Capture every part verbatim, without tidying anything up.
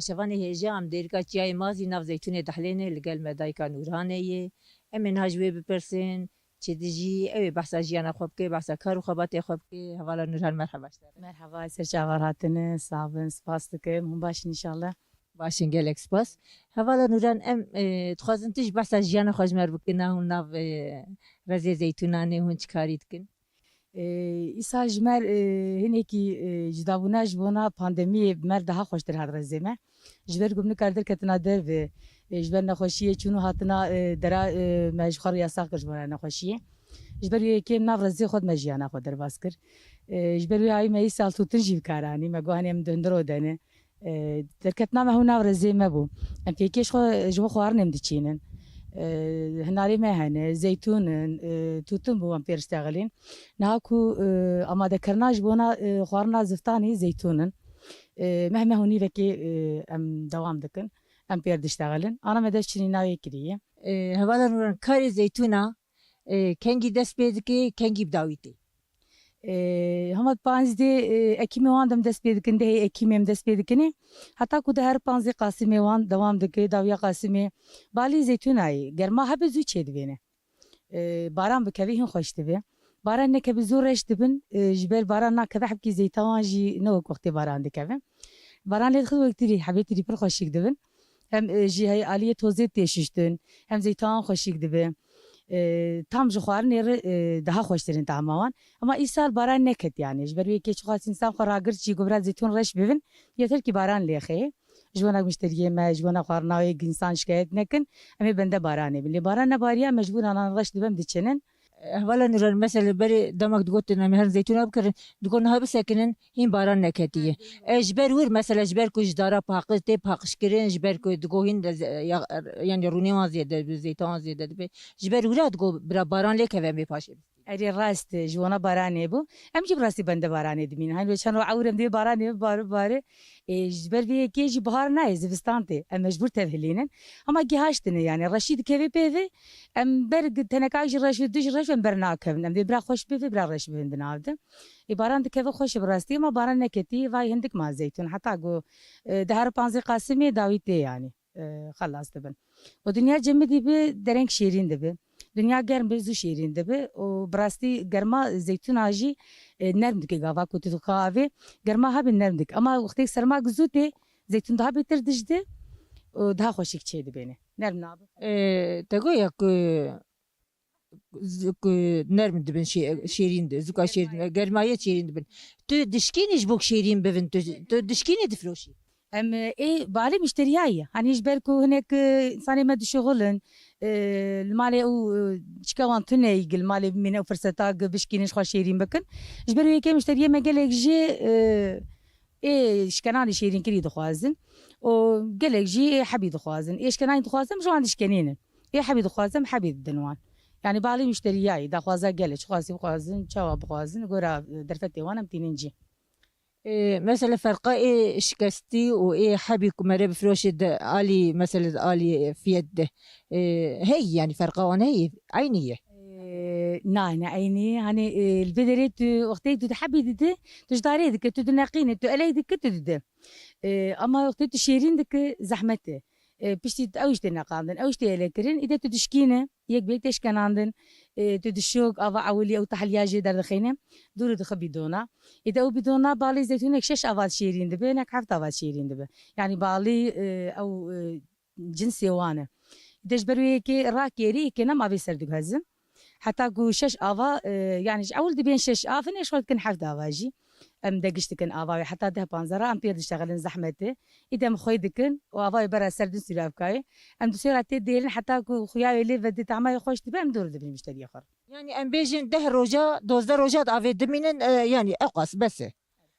Şevanê hêja em dêrika Çiyayê Mazî nav Zeytûnê dihelêne, li gel me dayika Nûranê ye. Em ê niha ji wê bipirsin, çi dijî, ew ê behsa jiyana xwe bike, behsa kar û xebatê xwe bike. Hevala Nûran, merheba ji te re. Merheba, ser çavar hatine, sax bin, spas dikim. Hûn baş in înşallah. Baş in, gelek spas. Hevala Nûran, em, e, dixwazin tu jî behsa jiyana xwe ji me re bikina, hûn nav, e, rezê zeytûnan ê, hûn çi karî dikin? E, îsal ji me re, e, hinekî, e, cudabûna ji bona pandemiyê bi me re daha xweştir hat rezê me. Ji ber ku min nikar derketina derve, e, ji ber nexweşiyê çûn û hatina, e, dera, e, me ji xwe re yasax kir ji bona nexweşiyê. Ji ber wê yekê em nav rezê xwe de me jiyana xwe derbas kir. E, ji ber wê hayî me îsal tûtin jî bi kar anî. Me got, hanê em di hundir de ne. E, derketina me hûn nav rezê me bû. Em fêkê ji xwe, ji bo xwarinê em diçînin. E, hinarê me hene, zeytûn in, e, tûtin bû em pê re diştexilîn. Niha ku, e, amadekirina ji bona, e, xwarina ziftanê zeytûn in. E, meh meh û nîvekê, e, em dewam dikin. Em pê re diştexilin. Ana me dest çinî nayê kiriye. E, hevala Nûran, karê zeytûna, e, kengî dest pê dike, kengî bi dawî tê? E, hema panzdê, e, Ekîmê wan dem dest pê dikin, dehê Ekîmê em dest pê dikinê. Heta ku di her panzdê Qasimê wan dewam dike, dawiya Qasimê. Balî zeytûnayê, germa hebe zû çêdibêne. E, baran bikeve hîn xweş dibe. Baran nekeve zû reş dibin, e, ji ber baran nakeve hebkî zeyta wan jî ne wek wextê baran dikeve. Baran lê dixist wek tirî, hebê tirî pir xweşik dibin. Hem, e, jî hey aliyê tozê tê şiştin, hem zeyta wan xweşik dibe. E, tam ji xwarinê re, e, daha xweştir in tahma wan. Ama îsal baran neket yani. Ji ber wê yekê çiqas însan xwe ragirt jî ku bira zeytûn reş bibin, yeter ki baran lêxê. Ji bona muşteriyê me, ji bona xwarina wê ginsan şikayet nekin, em ê bende baranê bin. Lê baran nebariya, mecbûran an reş dibem diçinin. Hevala Nûran, mesela berê demek digotin em ê herin zeytûna bikirin, digot niha bisekinin, hîn baran neketiye. E, ji ber wir, mesela ji ber ku ji dara paqij tê paqijkirin, ji ber ku digot hîn de ze-, ya-, yani rûnê wan zêde dibe, zeyta wan zêde dibe. Ji ber wira digot bira baran lê keve em ê paşê. Erê rast, ji wana baranê bû. Em jî bi rastî bende baranê dimînin. Hani çend roj ewr em dê baranê bibare, bibare. Ê, ji ber vê yekê jî bihar nayê, zivistan tê. Em mecbûr tev hilînin. Ama gihaştine yani, reşî dikeve pê ve. Em ber teneka jî reş ve, du jî reş ve em ber nakevin. Em dê bira xweş bê ve, bira reş bibin di nav de. Ê, baran dikeve xweş e bi rastî, ama baran neketî, vay hindik ma zeytûn. Heta ku, e, di her panzê Qasimê dawî tê yani. E, xelas dibin. Û dinya cemidî bi dereng şêrîn dibi. Dinya germ bi zû şêrîn dibi. Û bi rastî germa zeytûna jî, e, nerm dike gava ku tu dixwe avê. Germa hebin nerm dik. Ama wextê serma ku zû tê, zeytûn daha bêtir dijdi û daha xweşik çê dibêne. Nerm nabi. E, te goya ku z-, ku nerm dibin, şê-, şêrîn di-, zûka şêrîn, germayê şêrîn dibin. Tu dişkînî ji bo ku şêrîn bibin, tu, tu dişkînî difiroşî? Em, ê, balê muşteriya ye. Hani ji ber ku hinek, e, insanê me dişuxulin, e, li malê ew, e, çike wan tune ye, li malê bimîne ew firseta gi bişkînin ji xwe şêrîn bikin. Ji ber wê yekê muşteriyê me gelek jî, e, ê şkenanê şêrînkirî dixwazin û gelek jî ê hebî dixwazin. Ê şkenanî dixwazin, em ji wan dişkenînin. Ê hebî dixwazin, em hebî didin wan. Yani balê muşteriyayî, daxwaza gelê, çi xwasî bixwazin, çawa bixwazin, gora, e, derfetê wan em tînin cî. E, mesela ferqa ê şikestî û ê hebî ku mere bifiroşê di alî, mesela di alî fiyet de, e, heyî, yani ferqa wan heyî, eynî ye? E, na, ne eynî. Hani, e, li vê derê tu wextê tu di hebî didi, tu ji darê dike, tu dineqîne, tu eley dike, tu dide. E, ama wextê tu şêrîn dike, zehmet e. E, piştî ew jî tê neqandin, ew jî tê ele kirin, îde tu dişkîne, yek bi yek tê şkenandin, e, tu dişok, ava ewilî ew tahliya jê derdixîne, dûrî dixe bîdona. Îde ew bîdona balî zeytûnek şeş ava şêrîn dibe, nek heft ava şêrîn dibe. Yani balî, e, ew, e, cinsê wan e. Îde ji ber wê yekê rakêrî, yekê nem avê ser diguhezin. Heta ku şeş ava, e, yani ji ewil dibên şeş av, hinê ji xwe dikin heft ava jî. Em de giş dikin ava wê heta deh panzdeh ra em pê diştexilin zehmet e. Îdem xwê dikin û ava wê bera ser din sûlavkayê. Em di sêra tê dêrin heta ku xuya wê lê vedê tahma wê xweş dibe em dûr dibin muşteriyê xwe re. Yani em bêjin deh roja, dozdeh roja di avê dimînin, e, yani eqas bes e.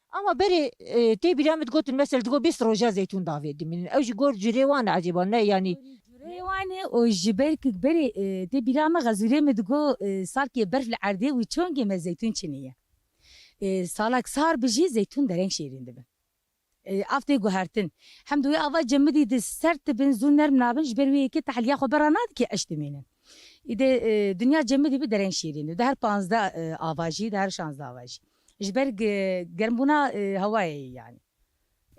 Ama berê, e, tê bîra min digotin, mesela digo bîst roja zeytûn davê dimînin. Ew jî gor curê wan e ecêba, ne yanî? Curê wan e û ji ber ku berê, e, tê bîra min xezûrê min digo, e, salkê berf li erdê û çongê me zeytûn çinî ye. E, salak sar bi jî zeytûn dereng şêrîn dibin. E, av tê guhertin. Hem di wê ava cemidî di sert dibin, zû nerm nabin, ji ber wê yekê tahliya xwe bera nadike eş dimînin. Îdê, e, dinya cemidî bi dereng şêrîn e. Di her panzdeh, e, ava jî, di her şanzdeh ava jî. Ji ber ge-, germbûna, e, hewayê ye yani.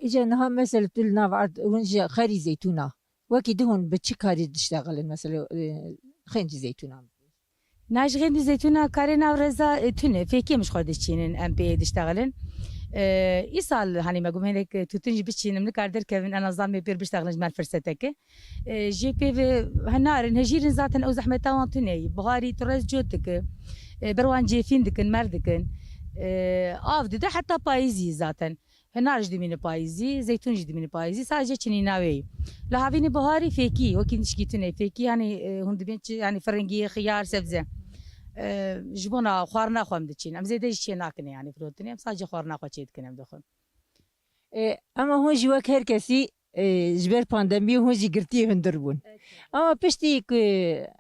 Îca niha mesela tu li nav erd hûn ji xerî zeytûna. Wekî di hûn bi çi karî diştexilin mesela, e, xêncî zeytûna? Na ji xêncî zeytûna karê nav reza, e, tune, fêkiyê min ji xwe dişçînin, em pê diştexilin. E, îsal, hanî me got, hinek tûtin jî biçînim, nikar derkevin, en azdan me pêr biştexilin ji me re firseteke. E, jê pê ve henarin, hejîrin zaten ew zehmeta wan tune yî. Buharî tu rez cot dike. E, ber wan cêfîn dikin, mer dikin. E, av dide heta payîzî zaten. Hinar ji dimîne payîzî, zeytûn jî dimîne payîzî, sadece çinîna wê yî. Li havînê buharî fêkî, wekî nişkî tune, fêkî, yanî, e, hûn dibên çi, yanî, firingî, xiyar, sebze. E, ji bona xwarina xwe em diçin. Em zêde jî çê nakin, yanî, firotinê. Em sadece xwarina xwe çê dikin, em dixwin. E, ama hûn jî wek her kesî, e, ji ber pandemiyê hûn jî girtiyê hundir bûn. Evet. Ama piştî ku, e,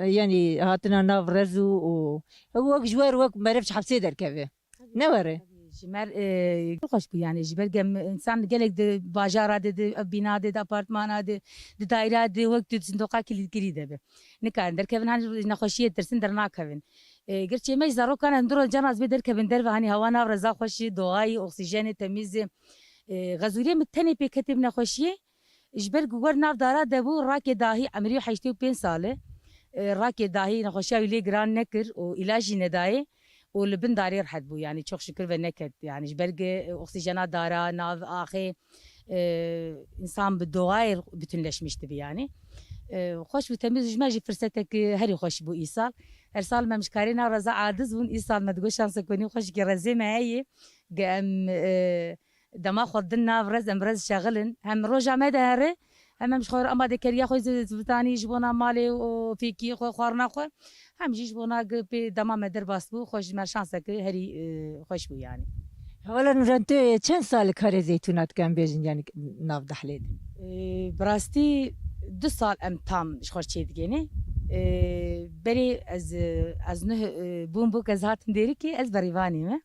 yanî hatina nav rez û, û wek ji wer wek meriv ji hepsê derkeve. Ne were? Ji mer, e, xweş bû, yanî ji ber gem însan gelek di bajara de, di bîna de, di apartmana de, di daîra de, wek tu di sindoqa kilîtkirî de be. Nikarin derkevin, hani nexweşiyê tirsin dernakevin. E, gerçê me jî zarokan em duro cana ez bê derkevin derve, hani hewa nav reza xweş e, doğayî, oksîjenê temiz e. E, xezûriyê min tenê pê ketê bi nexweşiyê. Ji ber ku wer nav dara de bû, rakê dahî, emrî heştê û pênc sal e. E, rakê dahî nexweşiya wî lê giran nekir û îlac jî nedayê û li bin darê rehet bû, yanî çok şükür ve neket. Yanî ji ber ku, e, oksîjena dara, nav axê, e, însan bi doğayê bütünleşmiş dibî yanî. E, xweş bû, temiz, ji me jî firsetek herî xweş bû îsal. Her sal me ji karê nav reza aciz bûn, îsal me digot şansekonî xweşikê rezê me heye. Ge em, e, dema xwe din nav rez, em rez şexilin. Hem roja me dihere, hem em ji xwe re amadekariya xwe zi-, zivitanî ji bona malê û fêkiyê xwe, xwarina xwe, hem jî ji bona ge pê dema me derbas bû, xwe ji me şanseke herî, e, xweş bû yanî. Hevala Nûran, tu çend sal li karê zeytûna dike, em bêjin, yanî nav Dehlê de? E, bi rastî du sal em tam ji xwe çê digêne. E, berê ez, e, ez nuh, e, bûm bûk ez hatim Dêrikê, ez berîvanî me.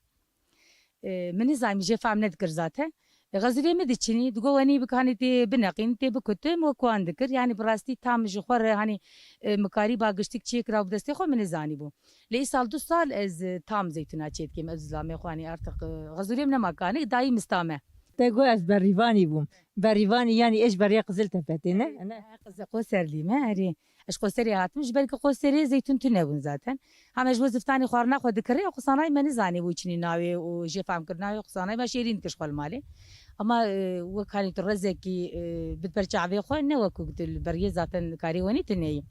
E, min nizanî jê fehm nedikir zaten. E, xezûrê min diçinî, digo wenî bikanî tê bineqîn, tê bikutin, wek wan dikir. Yanî bi rastî tam ji xwe re, hanî, e, mikarîba giştik çêkira bi destê xwe min nizanî bû. Lê îsal du sal ez, e, tam zeytûna çê dikêm, ez zilamê xwe, hanî artık, e, xezûrê min nema kanik, dayî mista me. Te got ez berîvanî bûm. Berîvanî yanî ê ji beriya Qiziltepe tê, ne? Ne? Qizil Qoserlî me, herî. Ez ji Qoserê hatim, ji ber ku Qoserê zeytûn tune bûn zaten. Hema ji bo ziftanê xwarina xwe dikirê, xusanayê me nizanî bû çinî navê û jê famkirina wê xusanayê me şêrîn dikir ji xwe li malê. Ama, e, wek hanî tu rezekî, e, bid ber çavê xwe, ne wekû tu li beriyê zaten karê wenî tu neyî.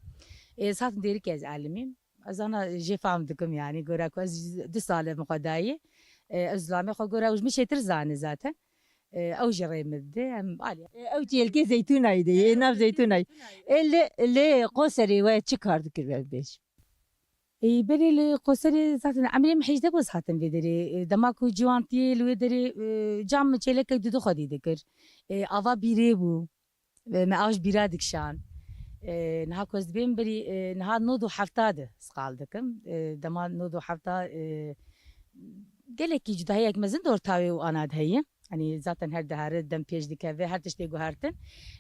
E, ez hatim Dêrikê ez elimîm. Ez ana jê fam dikim yanî, gora ku ez du sal e min xwe dayê. E, ez zilamê xwe gora û ji min çêtir zane zaten. E, ew jî rê min dide, em alî. E, ew çêlkê zeytûnayî de yê, nav zeytûnayî. E, lê, lê Qoserê we çi kar dikir, we bêj? E, berê li Qoserê zaten emrê min hejdeh boz hatin vê derê. E, dema ku ciwantiyê li wê derê, e, cam çêlekek dudu xwedî dikir. E, ava bîrê bû. E, me av ji bîra dikişan. E, niha ku ez dibêm berî, e, niha nod û hefta de siqal dikim. E, dema nod û hefta, e, gelekî cudahiyek mezin di orta wê û ana de heye. Hani zaten her dihere dem pêş dikeve, her tiştê guhertin.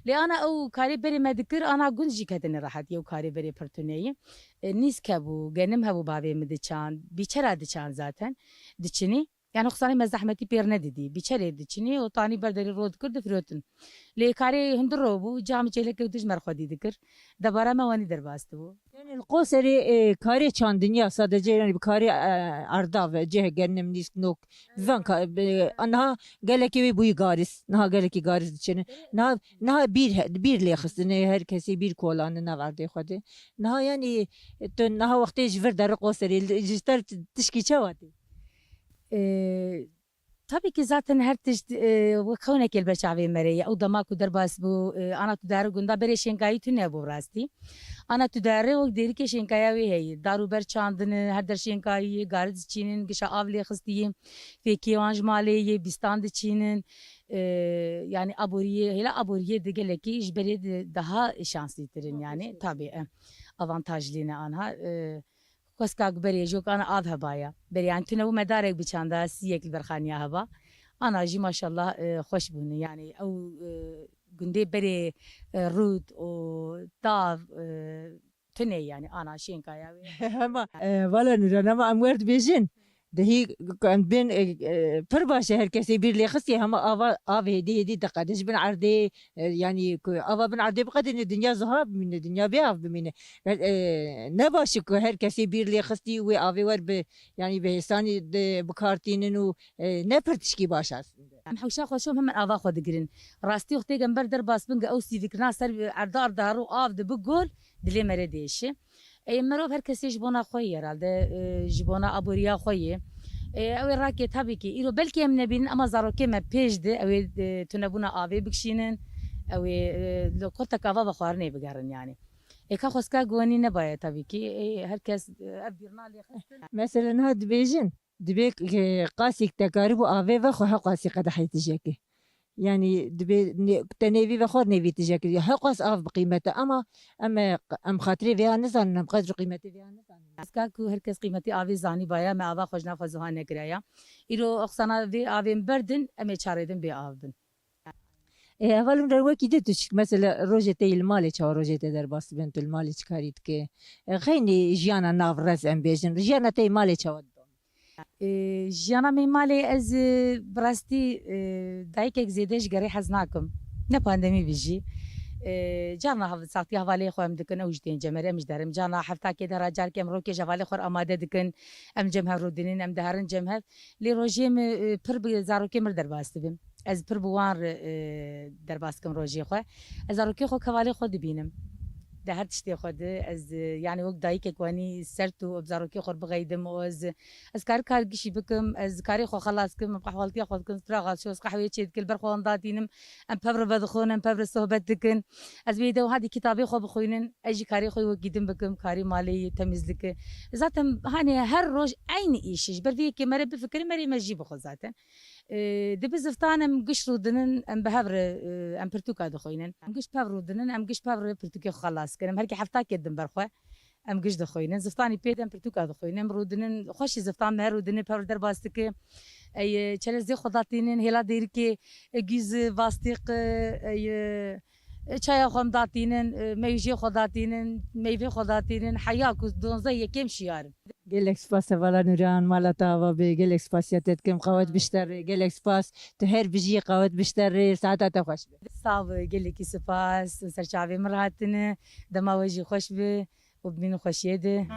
Lê ana ew karê berê me dikir, ana gund jî ketine rehetiyê û karê berê pir tune ye. E, nîsk hebû, genim hebû bavê min diçan, bîçera diçan zaten, diçinî. Yani xusanî me zehmetî pêr nedidî. Bîçerê diçinî û tanî ber derî ro dikir, difirotin. Lê karê hundir ro bû, cam çêlekek tu ji me re xwedî dikir. Debara me wenî derbas dibû. Yani li Qoserê, e, karê çandiniya sadece, yani bi karê, e, erda ve cihê genim, nîsk, nok, van ka-, bi, niha gelekê wê bûyî garis. Niha gelekî garis diçin. Niha, niha bîr he-, bîr lê xistine, her kesî bîr kolanine nav erdê xwe de. Niha yani, e, tu niha wextê ji vir deri Qoserê, li, ji te tişkî çawa tê? E, Tabii ki zaten her tişt, e, wek xewnekê li ber çavê me re ye. Ew dema ku derbas bû, e, ana tu dare gunda berê şênkayî tune bû rastî. Ana tu dare wek Dêrikê şênkaya wê heye. Dar û ber çandine, her der şênkayî ye, garis diçînin, gişa av lê xistî ye, fêkiyê wan ji malê ye, bîstan diçînin. E, yani aboriyê, hêla aboriyê di gelekî ji berê di daha şanslîtir in yani. Tabii, e, avantajlî ne anha. E, Xweska ku berê jok ana av hebaya. Berê, yani, tune bû me darek biçanda, siyek li berxaniya heba. Ana jî maşallah, e, xweş bûne. Yani ew, e, gundê berê, e, rût û tav, e, tune yani ana şênkaya wê. Hema, e, vala Nûran, hema em wer dibêjin. Dehî ku em bên, e, e, pir baş e, her kesê bîr lê xistî hema ava, av hêdî hêdî diqede ji bin erdê, e, yanî ku ava bin erdê biqedîne dinya ziha bimîne, dinya bê av bimîne. E, e, ne baş e ku her kesê bîr lê xistî wê avê wer bi, yanî bi hêsanî de bi kar tînin û, e, ne pir tişkî baş e aslında. Em hewşa xwe şom hemen ava xwe digirin. Rastî wextê em ber derbas bin, ew sîvikirina ser erda erdahar û av dibi gol, dilê me rê diêşe. Ê, mirov her kesê ji bona xwe yê herhalde, e, ji bona aboriya xwe yê. E, ew ê rakê tabii ki îro belkî em nebînin ama zarokê me pêş de ew ê, e, tunebûna avê bikişînin, ew ê, e, li kurtek ava ve xwarinê bigerin yani. Ê, ka xwestka guwenî nebaye tabii ki. Ê, her kes, e, ev bîrna lê xistin. Mesela niha dibêjin, dibê, e, qasîk te karibû avê ve xwe heqasî qedehê tijekê. Yanî dibê nê-, te nêvî ve xwar nêvî tije kiriye. Heqas av bi qîmet e ama em, e, em xatirê vêya nizanin, em qedr û qîmetê vêya nizanin. Eska ku her kes qîmetê avê zanî baya, me ava xwe ji nav xwe ziha nekiraya. Îro oxsana vê avên berdin, em ê çarê din bê av bin. E, hevalin re wekî dê tu çik, mesela rojê te yî li malê çawa, rojê te derbas dibin, tu li malê çi karî dike? E, xeynî jiyana nav rez em bêjin, jiyana te yî malê çawa didome? Ee, jiyana me malê ez, e, bi rastî, e, dayikek zêde ji gerê hez nakim. Ne pandemî bi jî. Ee, carna hev-, saxtiya hevalê xwe em dikin, ew jî tên cem me re, em jî derin. Carna heftakê de ra carkê em rokê ji hevalê xwe re amade dikin. Em cem hev rûdinin, em diherin cem hev. Lê rojê min, e, pir bi zarokê min re derbas dibim. Ez pir bi wan re, e, derbas dikim rojê xwe. Ez zarokê xwe, hevalê xwe dibînim. Di her tiştê xwe de ez, e, yani wek dayikek wanî sert û bi zarokê xwe re bixeydim û ez, ez kar kar gişî bikim, ez karê xwe xelas kim, em qehwaltiya xwe dikin, straxas şos qehweyê çê dikin, li ber xwe wan datînim, em pev re vedixwin, em pev re sohbet dikin. Ez bê de hadî kitabê xwe bixwînin, ez jî karê xwe wekî din bikim, karê malê yê temizlike. Zaten hani her roj eynî îş e. Ji ber vê yekê me re bifikirin, merê me jî bixwe zaten. E, dibi ziftan em giş rûdinin, em bi hev re, e, em pirtûka dixwînin. Em giş pev rûdinin, em giş pev re pirtûkê xwe xelas kirin. Em herkê heftakê din ber xwe, em giş dixwînin. Ziftanî pê de em pirtûka dixwînin. Em rûdinin, xweşî ziftan me her rûdinin pev re derbas dike. Ey, e, çerezê xwe datînin, hêla dêrikê, e, gîz, e, vastîq, e, ey, e, e, çaya xwe em datînin, e, meyûjê xwe datînin, meyvê xwe datînin. Heya ku donzdeh yekem şiyar. Gelek spas hevala Nûran, mala te ava be, gelek spasiya te dikim, qawet bişterê, gelek spas, tu her bijî qawet bişterê, saeta te xweş be. Sağ ol, gelekî spas, ser çavê min re hatine, dema we jî xweş be û bimînin xweşiyê de.